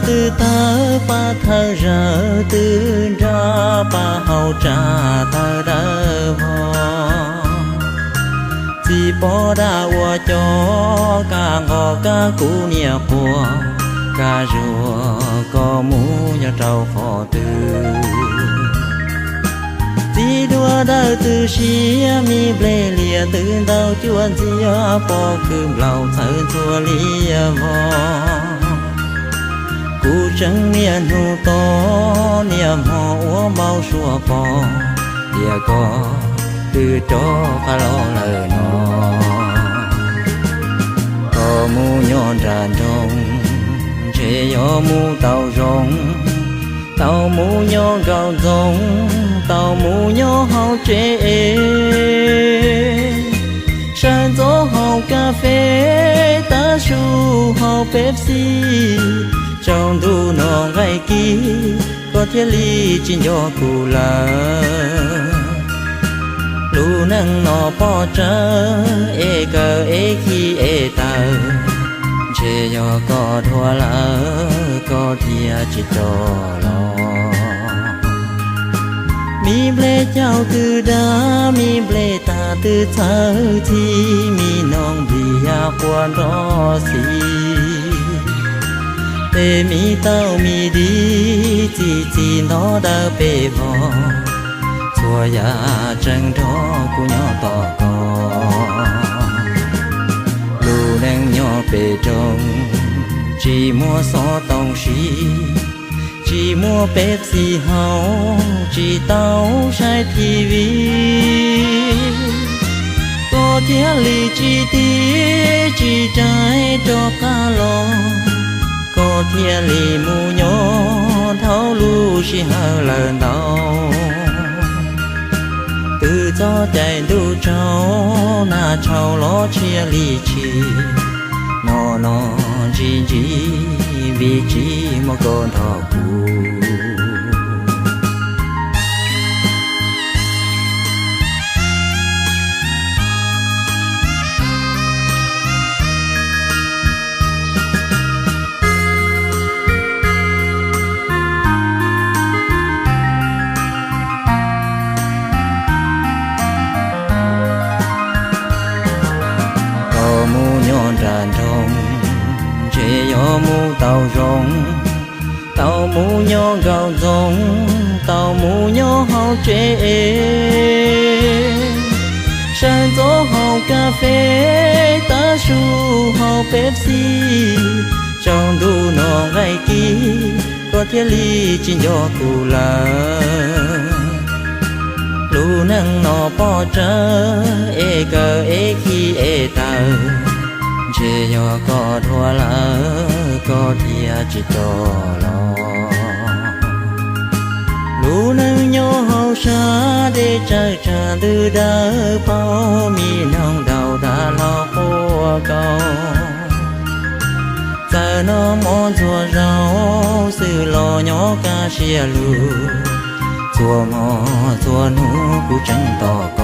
twb tawg paj thawj zawg twb nrog paj hauv tsa thawj dawb vog. Txiv pog dab ua cov kab nqos kab kuv niam quas, kab zuag koj mus nyob rau qhov twg. Txiv duab dawb twb siab, me nplej lias twb ntau cuaj ntxiab, pob kws nplaum txhawv ntxhua liab vog. Kuv tseem niaj hnub tos niaj hmo ua npau suav pom tias koj twb rov qab los lawm no. Koj mus nyob nram nroog, ntshe yog mus tau zoo, tau mus nyob nraum ntxoov, tau mus nyob hauv tsev es. Sawv ntxov haus kas fes, tav su haus Pepsi, tsaus ntuj no nqaij kis, koj thiaj li tsis nco kuv lawm. Lub neej no pob tsawb, es kawg es khi es tawg, ntshe yog koj dhuav lawm koj thiaj tsis rov los. Me nplej caug twb dab, me nplej tag twb txhawv txhij, me noog nplig ya quas nrov xis. Tej me tauj me di txi txiv ntov dawb pes vog, txhua yam tseem nrog kuv nyob tos koj. Lub neej nyob pem roob, tsis muaj xov tooj siv, tsis muaj Pepsi haus, tsis tau saib T V. Koj thiaj li tsis tiv tsis rais rov qab los, koj thiaj li mus nyob dhau lub sij hawm lawm ntau. Twb txog caij ntuj tsaus, nag tshau los tshiab li tshis, no no ntsib ntsib vim tsis muaj koj nrog kuv. Koj mus nyob nram nroog, ntshe yog mus tau zoo, tau mus nyob nraum ntxoov, tau mus nyob hauv tsev es. Sawv ntxov haus kas fes, tav su haus Pepsi, tsaus ntuj no nqaij kis, koj thiaj li tsis nco kuv lawm. Lub neej no pob tsawb, es kawg es khi es tawg, ntshe yog koj dhuav lawm koj thiaj tsis rov los. Lub neej nyob hauv sab dej tsawg tsag ntws dawb paug, me noog ntaus tas los quaj kaus. Txawm noj mov ntxhua zaus, xwb los nyob kaj siab lug, txhua hmo txhua hnub kuv tseem tos koj.